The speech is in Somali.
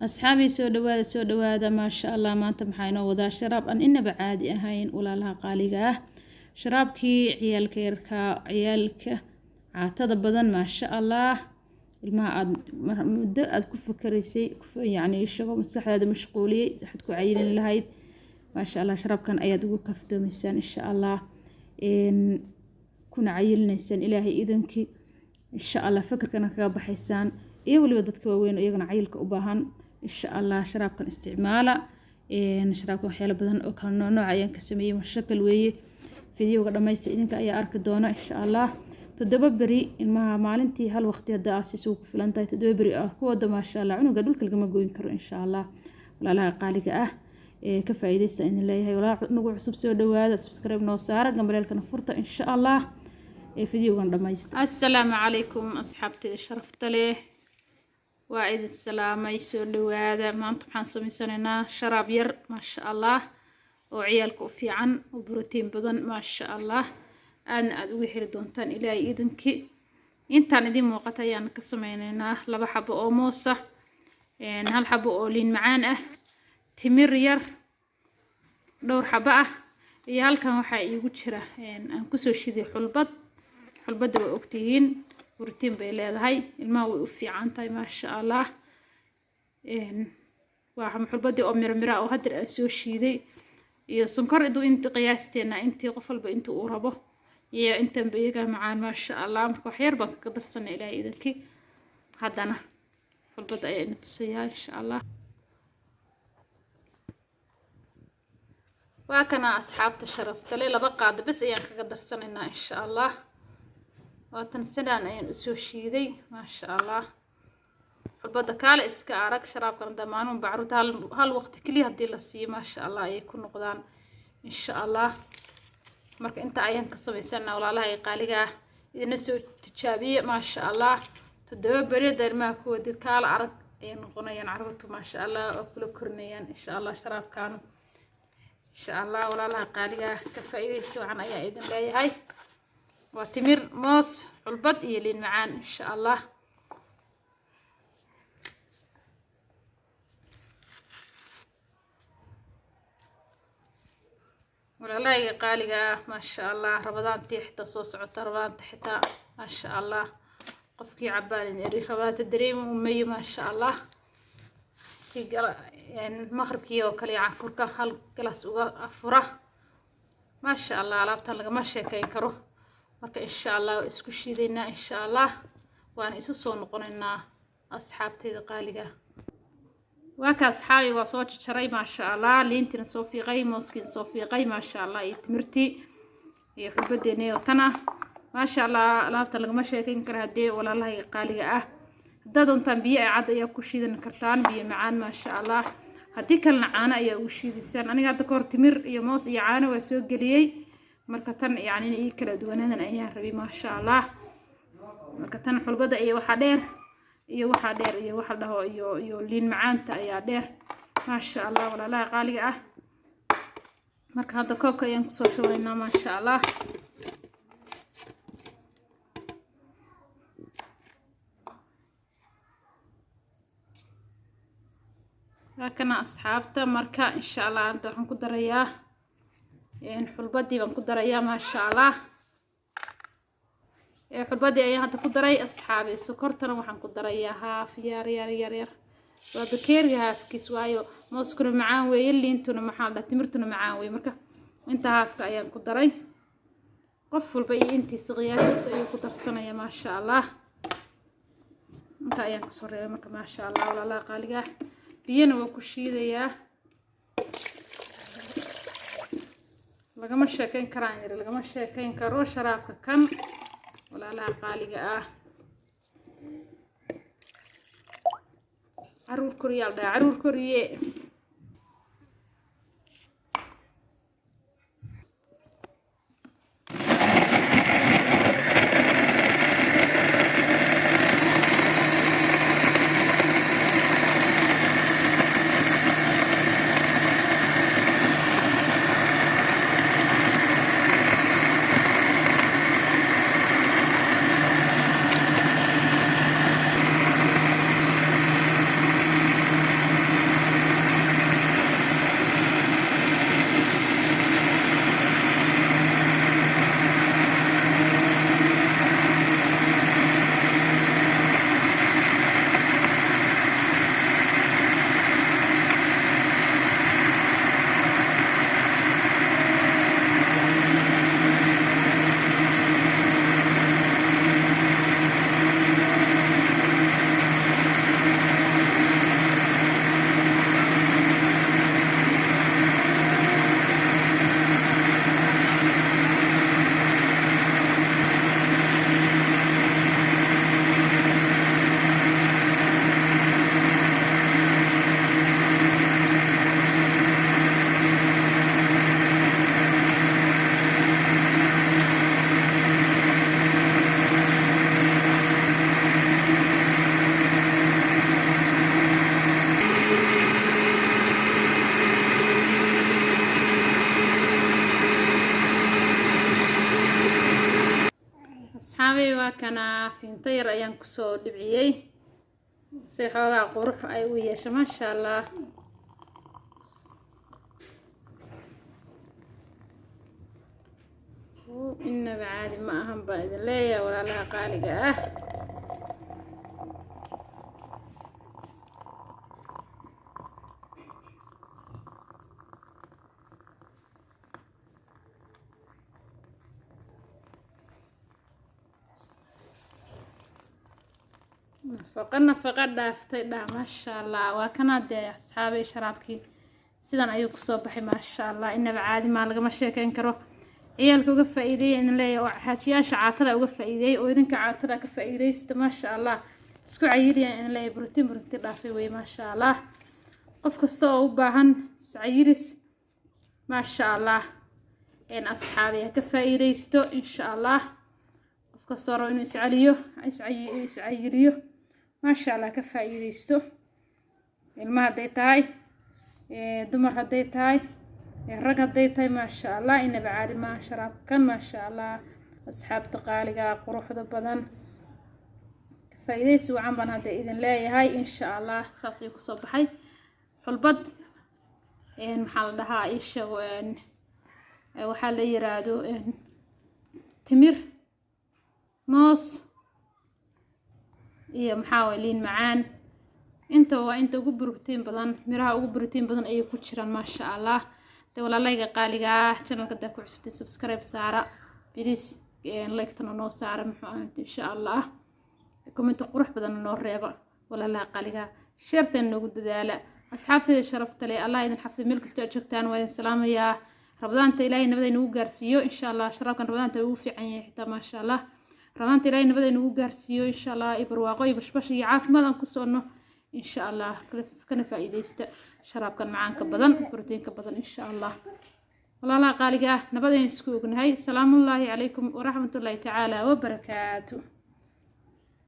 Asxaabii, soo dhawaada, soo dhawaada. Maasha Allah, maanta maxaa inoo wadaa? Sharaab aan inaba caadi ahayn, walaalaha qaaliga ah. Sharaabkii ciyaalka yarka, ciyaalka caatada badan, maasha Allah, ilmaha aad muddo aad ku fakaraysay, yacni isagoo maskaxdaada mashquuliyey, waxaad ku cayilin lahayd, maasha Allah, sharaabkan ayaad ugu kaftoomaysaan, insha Allah, kuna cayilinaysaan Ilaahay idankii, insha Allah, fakarkana kaga baxaysaan, iyo weliba dadka waaweyn iyagana cayilka u baahan. Insha Allah, sharaabkan isticmaala. Sharaabkan waxyaalo badan oo kala nooc nooc ayaan ka sameeyey, mashakal weeye. Videoga dhammaysta, idinka ayaa arki doona, insha Allah. 7 beri ilmaha maalintii hal waqti hadda aad siiso ku filan tahay. 7 beri ah ku wada, maasha Allah, cunuga dhulka lagama goyn karo, insha Allah. Walaalaha qaaliga ah ee ka faa'iidaysta idin leeyahay. Walaal nagu cusub, soo dhawaada, subscribe noo saara, gambaleelkana furta, insha Allah, ee videogan dhammaysta. Assalaamu calaykum, asxaabtayda sharafta leh, waa idin salaamay, soo dhawaada. Maanta waxaan samaysanaynaa sharaab yar, maasha Allah, oo ciyaalka u fiican oo brotiin badan, maasha Allah, aadna aada uga heli doontaan Ilaahay idankii. Intaan idiin muuqata ayaan ka sameyneynaa: laba xabo oo moos ah, hal xabo oo liin macaan ah, timir yar dhowr xabo ah, iyo halkan waxaa iigu jira aan kusoo shiday xulbad. Xulbadda waa ogtihiin, brotiin bay leedahay, ilmaha way u fiican tahay, maasha Allah. Waa xulbadii oo miro mira oo hadeer aan soo shiiday, iyo sonkor iduu inta qiyaasteena, intii qof walba inta uu rabo, iyo intanba iyaga macaan, maasha Allah. Marka wax yar baan kaga darsanay, Ilaahay idankii. Haddana xulbadda ayaa ina tusayaa, insha Allah. Waa kana, asxaabta sharaftale, 2 qaado bes ayaan kaga darsanaynaa, insha Allah. Waatan, sidaan ayaan usoo shiiday, maasha Allah. Xulbadda kaale iska arag. Sharaabkan damaanuun bacruurta hal waqti keliya haddii la siiyo, maasha Allah, ayay ku noqdaan, insha Allah. Marka inta ayaan ka samaysanaa, walaalaha ay qaaliga ah, idina soo tijaabiye, maasha Allah. 7 beri hadda ilmaha ku wadid, kaala arag ayay noqonayaan carruurtu, maasha Allah, oo kula korinayaan, insha Allah, sharaabkaanu, insha Allah. Walaalaha qaaliga ah, ka faa'iidaysi wacan ayaa idin leeyahay. Waa timir, moos, xulbad iyo liin macaan, insha Allah. Walaalahayga qaaliga ah, maasha Allah, Ramadaantii xitaa soo socota, Ramadaanta xitaa, maasha Allah, qofkii cabaan eri Ramadaanta dareemi umayo, maasha Allah. Kii maqribkii oo kale afurka hal galaas uga afura, maasha Allah. Alaabtan lagama sheekeyn karo. Marka insha Allah waa isku shiidaynaa, insha Allah, waana isu soo noqonaynaa, asxaabteyda qaaliga. Waa ka, asxaabi, waa soo jajaray, maasha Allah, liintiina soo fiiqay, mooskiina soo fiiqay, maasha Allah, iyo timirtii iyo xulbadeena oo tan ah, maasha Allah. Alaabta lagama sheekeyn karo. Haddii walaalahayga qaaliga ah, haddaad doontaan biyo cad ayaa ku shiidan kartaan, biyo macaan, maasha Allah. Haddii kalena caano ayaa ugu shiidaysaan. Aniga hadda kahor timir iyo moos iyo caano waa soo geliyey. Marka tan yacni in ii kala duwanaadan ayaan rabay, maasha Allah. Marka tan xulbada iyo waxaa dheer, iyo waxaa dheer, iyo waxa la dhaho iyo liin macaanta ayaa dheer, maasha Allah, walaalaha qaaliga ah. Marka hadda koobka ayaan kusoo shubaynaa, maasha Allah. Waa kana, asxaabta. Marka insha Allah hadda waxaan ku darayaa xulbadii baan ku darayaa, maasha Allah. Xulbadii ayaan hadda ku daray, asxaabi. Sokortana waxaan ku darayaa haaf yar yar yar yar, waa bakeeriga haafkiis, waayo mooskuna macaan weeye, liintuna, maxaa la, timirtuna macaan weeye. Marka inta haafka ayaan ku daray. Qof walba iyo intiisa qiyaastiisa ayuu ku darsanaya, maasha Allah. Inta ayaan kasoo reebay. Marka maasha Allah, walaalaha qaaliga ah, biyana waa ku shiidayaa. Lagama sheekeyn karaan yiri, lagama sheekeyn karo sharaabka kan, walaalaha qaaliga ah. Caruur koriyaa la dhahaa, caruur koriye. Waa kana fiinto yar ayaan kusoo dhibciyey si xoogaa qurux ay u yeesho, maasha Allah. Inaba caadi ma ahan baan idin leeyahay, walaalaha qaaliga ah. Nafaqo nafaqa dhaaftay dha, maasha Allah. Waa kanaa dee asxaabay, sharaabkii sidan ayuu kusoo baxay, maasha Allah. Inaba caadi maa, lagama sheekeyn karo. Ciyaalka uga faa'iideeya idin leeyahay, oo xaajiyaasha caatada uga faa'iideeyay, oo idinka caatada ka faa'iideysta, maasha Allah. Isku cayiliya idin leeyahay, brotiin brotiin dhaafay wey, maasha Allah. Qof kasta oo u baahan iscayilis, maasha Allah, asxaabi ha ka faa'iideysto, insha Allah. Qof kastoo rabo inuu iscaliyo, iscayiliyo, maasha Allah, ka faa'iideysto. Ilmaha hadday tahay, dumar hadday tahay, rag hadday tahay, maasha Allah. Inaba caadi maaha sharaabkan, maasha Allah. Asxaabta qaaliga quruxda badan, faa'iideysi wacan baan hadda idin leeyahay, insha Allah. Saas ayuu kusoo baxay. Xulbad maxaa la dhahaa, isha waxaa la yiraahdo timir, moos iyo maxaa waye liin macaan. Inta waa inta ugu borotiin badan, miraha ugu borotiin badan ayay ku jiraan, maasha Allah. De walaalayga qaaliga ah, channelka hadaa ku cusubtay subscribe saara please, like-tana noo saara, muxuu ahayd, insha Allah. Comment qurux badan noo reeba, walaalaha qaaliga. Share-tan noogu dadaala, asxaabtayda sharafta leh. Allah idin xafid meel kastoo aad joogtaan, waa idin salaamayaa. Ramadaanta Ilaahay nabad ay nagu gaarsiiyo, insha Allah. Sharaabkan Ramadaanta ugu fiican yahay xitaa, maasha Allah. Ramadaanta Ilaahay nabad ay nagu gaarsiiyo, insha Allah, iyo barwaaqo iyo bashbash iyo caafimaad aan ku soonno, insha Allah. Kana faa'iidaysta sharaabkan macaanka badan, borotiinka badan, insha Allah. Walaalaha qaaliga ah, nabad ayaan isku ognahay. Salaamullaahi calaykum waraxmatullaahi tacaala wabarakaatu.